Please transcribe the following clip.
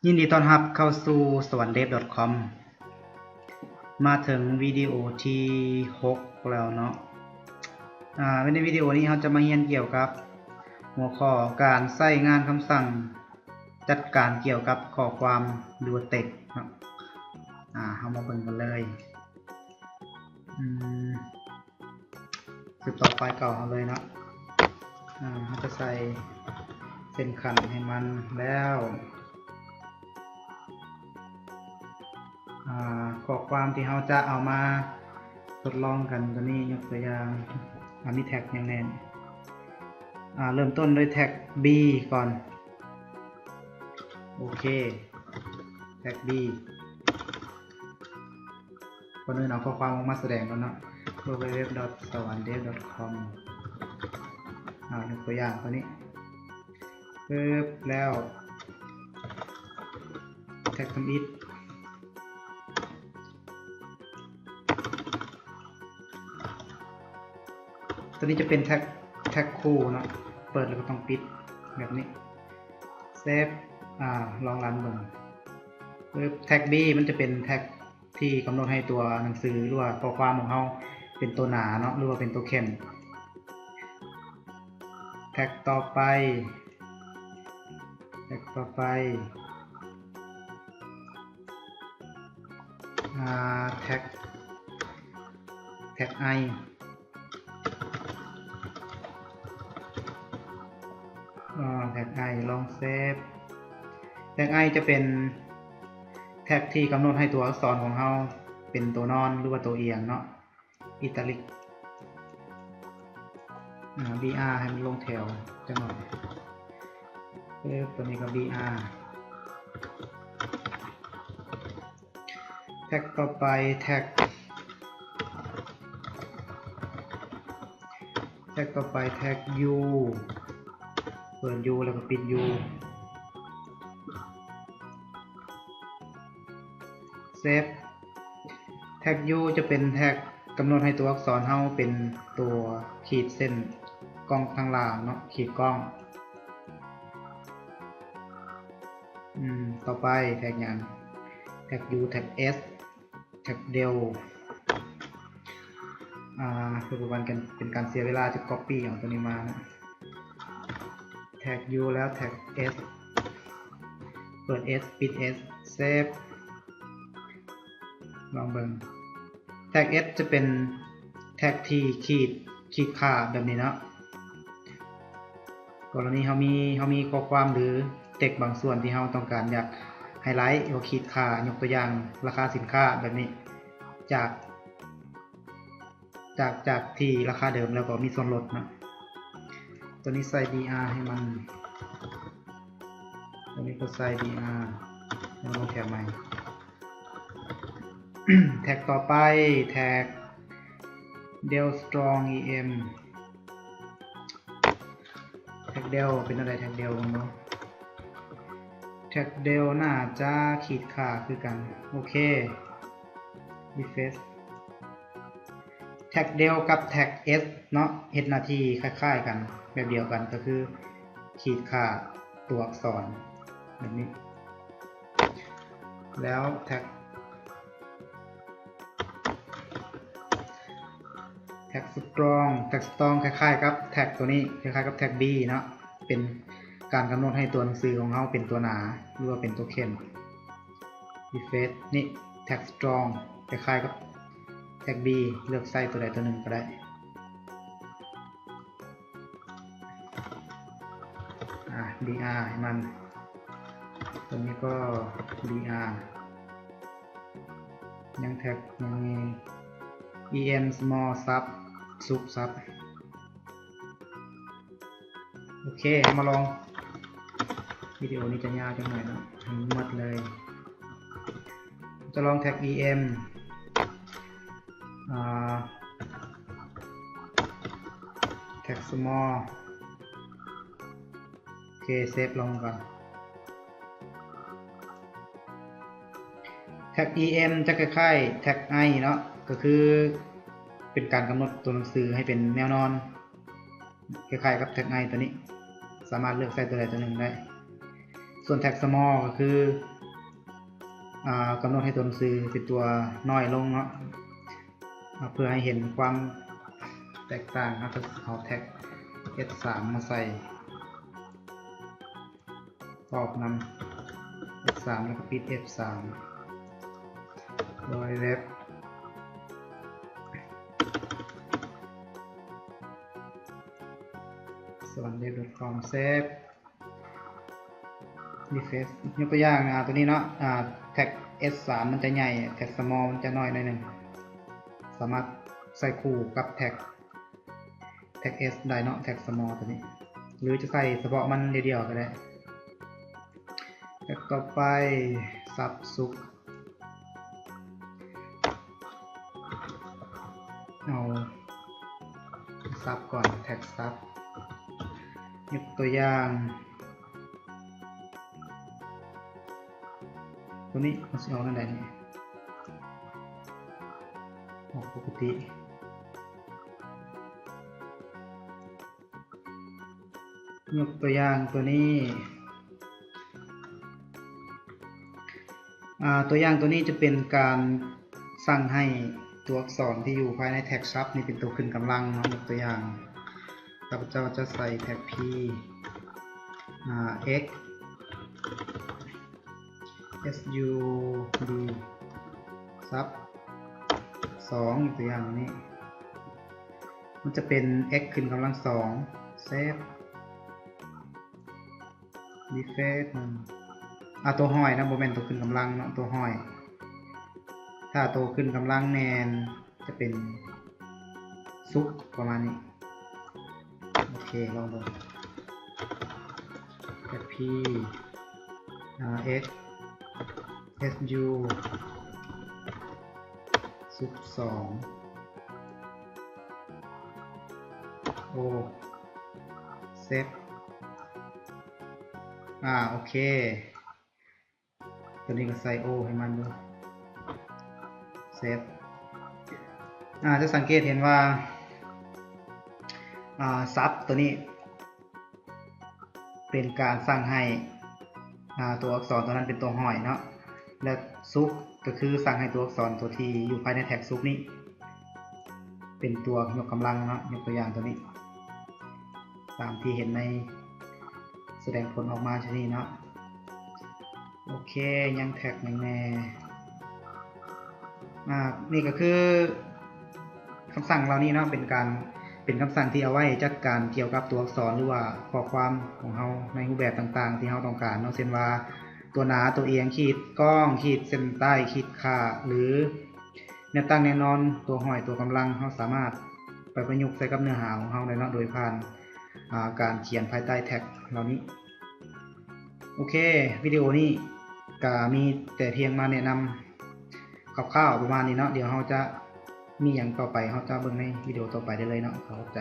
ຍິນດີຕ້ອນຮັບເຂົ້າສູ່ ສະຫວັນເດຟ ດອດຄອມ ມາເຖິງວິດີໂອທີຫົກແລ້ວເນາະ. ອາ ໃນວິດີໂອນີ້ເຮົາຈະມາຮຽນກ່ຽວກັບຫົວຂໍ້ການໃຊ້ງານຄຳສັ່ງຈັດການກ່ຽວກັບຂໍ້ຄວາມ ຫຼືວ່າ text ເນາະ. ອາ ເຮົາມາເບິ່ງກັນເລີຍ. ອືມ ສືບຕໍ່ໄຟລ໌ເກົ່າເຮົາເລີຍເນາະ. ອາ ເຮົາຈະໃສ່ເສັ້ນຂັ້ນໃຫ້ມັນແລ້ວ ອາ ຂໍ້ຄວາມທີ່ເຮົາຈະເອົາມາທົດລອງກັນຕົວນີ້ ຍົກຕົວຢ່າງ ອາ ມີແທັກຫຍັງແດ່? ອາ ເລີ່ມຕົ້ນດ້ວຍແທັກ B ກ່ອນ. ໂອເຄ ແທັກ B ກ່ອນອື່ນເອົາຂໍ້ຄວາມອອກມາສະແດງກ່ອນເນາະ www.sawandev.com ອາ ຍົກຕົວຢ່າງຕົວນີ້ ປຶບ ແລ້ວແທັກທຳອິດ ຕົວນີ້ຈະເປັນແທັກ ແທັກຄູ່ເນາະ ເປີດແລ້ວກໍຕ້ອງປິດແບບນີ້ ເຊບ ອາ ລອງຣັນເບິ່ງ ປຶບ ແທັກ B ມັນຈະເປັນແທັກ ທີ່ກຳນົດໃຫ້ຕົວໜັງສື ຫຼືວ່າຂໍ້ຄວາມຂອງເຮົາເປັນຕົວໜາເນາະ ຫຼືວ່າເປັນຕົວເຂັ້ມ. ແທັກຕໍ່ໄປ ແທັກຕໍ່ໄປ ອາ ແທັກ ແທັກ I ອາ ແທັກ I ລອງເຊບ ແທັກ I ຈະເປັນແທັກທີ່ກຳນົດໃຫ້ຕົວອັກສອນຂອງເຮົາເປັນຕົວນອນ ຫຼືວ່າຕົວອຽງເນາະ ອີຕາລິກ ອາ ບີອາ ໃຫ້ມັນລົງແຖວຈັກໜ່ອຍ ເອີ ຕົວນີ້ກໍບີອາ ແທັກຕໍ່ໄປ ແທັກ ແທັກຕໍ່ໄປ ແທັກ U ເປີດ U ແລ້ວກໍປິດ U ເຊບ ແທັກ U ຈະເປັນແທັກກຳນົດໃຫ້ຕົວອັກສອນເຮົາເປັນຕົວຂີດເສັ້ນກ້ອງທາງລ່າງເນາະ ຂີດກ້ອງ. ອືມ ຕໍ່ໄປແທັກຫຍັງ? ແທັກ U ແທັກ S ແທັກ Del ອາ ເພື່ອບໍ່ເປັນການ ເປັນການເສຍເວລາ ຈະກັອບປີ້ເອົາຕົວນີ້ມາເນາະ ແທັກ U ແລ້ວແທັກ S ເປີດ S ປິດ S ເຊບ ລອງເບິ່ງ ແທັກ S ຈະເປັນແທັກທີ່ຂີດ ຂີດຂາດແບບນີ້ເນາະ. ກໍລະນີເຮົາມີ ເຮົາມີຂໍ້ຄວາມ ຫຼື ເທັກບາງສ່ວນທີ່ເຮົາຕ້ອງການຢາກໄຮໄລ ຫຼືວ່າຂີດຂາດ ຍົກຕົວຢ່າງ ລາຄາສິນຄ້າແບບນີ້ ຈາກ ຈາກ ຈາກທີ່ລາຄາເດີມ ແລ້ວກໍມີສ່ວນລົດເນາະ ຕົວນີ້ໃສ່ ບີອາ ໃຫ້ມັນ ຕົວນີ້ກໍໃສ່ ບີອາ ແລ້ວລົງແຖວໃໝ່. ແທັກຕໍ່ໄປ ແທັກ Del Strong ອີເອັມ ແທັກ Del ເປັນແນວໃດ ແທັກ Del ເບິ່ງເນາະ ແທັກ Del ໜ້າຈະຂີດຂາດຄືກັນ ໂອເຄ refresh ແທັກ Del ກັບແທັກ S ເນາະ ເຮັດໜ້າທີ່ຄ້າຍໆກັນ ແບບດຽວກັນ ກໍຄືຂີດຂາດຕົວອັກສອນແບບນີ້ ແລ້ວແທັກ ແທັກ Strong ແທັກ Strong ຄ້າຍໆກັບແທັກຕົວນີ້ ຄ້າຍໆກັບແທັກ B ເນາະ ເປັນການກຳນົດໃຫ້ຕົວໜັງສືຂອງເຮົາເປັນຕົວໜາ ຫຼືວ່າເປັນຕົວເຂັ້ມ. Refresh ນີ້ ແທັກ Strong ຄ້າຍໆກັບແທັກ B ເລືອກໃຊ້ຕົວໃດຕົວໜຶ່ງກໍໄດ້ ອາ ບີອາ ໃຫ້ມັນ ຕົວນີ້ກໍ ບີອາ ຍັງແທັກ ຍັງມີ ອີເອັມ small sub sub sub ໂອເຄ ເຮົາມາລອງ ວິດີໂອນີ້ຈະຍາວຈັກໜ້ອຍເນາະ ໃຫ້ໝົດເລີຍ ຈະລອງແທັກ ອີເອັມ ອາ ແທັກ small ໂອເຄ ເຊບລົງກ່ອນ ແທັກ ອີເອັມ ຈະຄ້າຍໆແທັກ I ເນາະ ກໍຄືເປັນການກຳນົດຕົວໜັງສືໃຫ້ເປັນແນວນອນ ຄ້າຍໆກັບແທັກ I ຕົວນີ້ ສາມາດເລືອກໃຊ້ຕົວໃດຕົວໜຶ່ງໄດ້. ສ່ວນ tag small ກໍຄື ອາ ກຳນົດໃຫ້ຕົວໜັງສືເປັນຕົວນ້ອຍລົງເນາະ. ເພື່ອໃຫ້ເຫັນຄວາມແຕກຕ່າງ ເຮົາຈະເອົາ tag F ສາມມາໃສ່ ຕອບນຳ F ສາມ ແລ້ວກໍປິດ F ສາມ World Web ສະຫວັນເວັບ .com save refresh ຍົກຕົວຢ່າງ ອາ ຕົວນີ້ເນາະ ອາ tag F ສາມ ມັນຈະໃຫຍ່ tag small ມັນຈະນ້ອຍໜ້ອຍໜຶ່ງ ສາມາດໃສ່ຄູ່ກັບ tag tag S ໄດ້ເນາະ tag small ຕົວນີ້ ຫຼືຈະໃສ່ສະເພາະມັນດຽວໆກໍໄດ້. ແທັກຕໍ່ໄປ sub ສຸກ ເອົາ sub ກ່ອນ tag sub ຍົກຕົວຢ່າງ ຕົວນີ້ມັນຊິອອກແນວໃດນີ້? ອອກປົກກະຕິ. ຍົກຕົວຢ່າງຕົວນີ້ ອາ ຕົວຢ່າງຕົວນີ້ຈະເປັນການສັ່ງໃຫ້ຕົວອັກສອນທີ່ຢູ່ພາຍໃນ tag sub ນີ້ເປັນຕົວຂຶ້ນກຳລັງເນາະ. ຍົກຕົວຢ່າງ ຂ້າພະເຈົ້າຈະໃສ່ tag P ອາ X S U B sub ສອງ ຕົວຢ່າງນີ້ ມັນຈະເປັນ X ຂຶ້ນກຳລັງສອງ save refresh ອາ ຕົວຫ້ອຍນະ ບໍ່ແມ່ນຕົວຂຶ້ນກຳລັງເນາະ ຕົວຫ້ອຍ. ຖ້າຕົວຂຶ້ນກຳລັງແມ່ນ ຈະເປັນສຸກປະມານນີ້. ໂອເຄ ລອງເບິ່ງ F P R X S U ສຸກສອງ O save ອາ ໂອເຄ. ຕົວນີ້ກໍໃສ່ O ໃຫ້ມັນເດີ save ອາ ຈະສັງເກດເຫັນວ່າ ອາ sub ຕົວນີ້ເປັນການສັ່ງໃຫ້ ອາ ຕົວອັກສອນຕົວນັ້ນເປັນຕົວຫ້ອຍເນາະ ແລະ sub ກໍຄືສັ່ງໃຫ້ຕົວອັກສອນຕົວທີ່ຢູ່ພາຍໃນ tag sub ນີ້ ເປັນຕົວຍົກກຳລັງເນາະ. ຍົກຕົວຢ່າງຕົວນີ້ ຕາມທີ່ເຫັນໃນ ສະແດງຜົນອອກມາເຊັ່ນນີ້ເນາະ. ໂອເຄ ຍັງ tag ຫຍັງແດ່? ອາ ນີ້ກໍຄືຄຳສັ່ງເຫຼົ່ານີ້ເນາະ ເປັນການ ເປັນຄຳສັ່ງທີ່ເອົາໄວ້ຈັດການກ່ຽວກັບຕົວອັກສອນ ຫຼືວ່າຂໍ້ຄວາມຂອງເຮົາໃນຮູບແບບຕ່າງໆທີ່ເຮົາຕ້ອງການເນາະ ເຊັ່ນວ່າ ຕົວໜາ ຕົວອຽງ ຂີດກ້ອງ ຂີດເສັ້ນໃຕ້ ຂີດຂ້າ ຫຼື ແນວຕັ້ງແນວນອນ ຕົວຫ້ອຍ ຕົວກຳລັງ ເຮົາສາມາດໄປປະຍຸກໃສ່ກັບເນື້ອຫາຂອງເຮົາໄດ້ເນາະ ໂດຍຜ່ານ ອາ ການຂຽນພາຍໃຕ້ tag ເຫຼົ່ານີ້. ໂອເຄ ວິດີໂອນີ້ກະມີແຕ່ພຽງມາແນະນຳຄ່າວໆປະມານນີ້ເນາະ. ດຽວເຮົາຈະມີຫຍັງຕໍ່ໄປ ເຮົາຈະເບິ່ງໃນວິດີໂອຕໍ່ໄປໄດ້ເລີຍເນາະ. ຂໍຂອບໃຈ.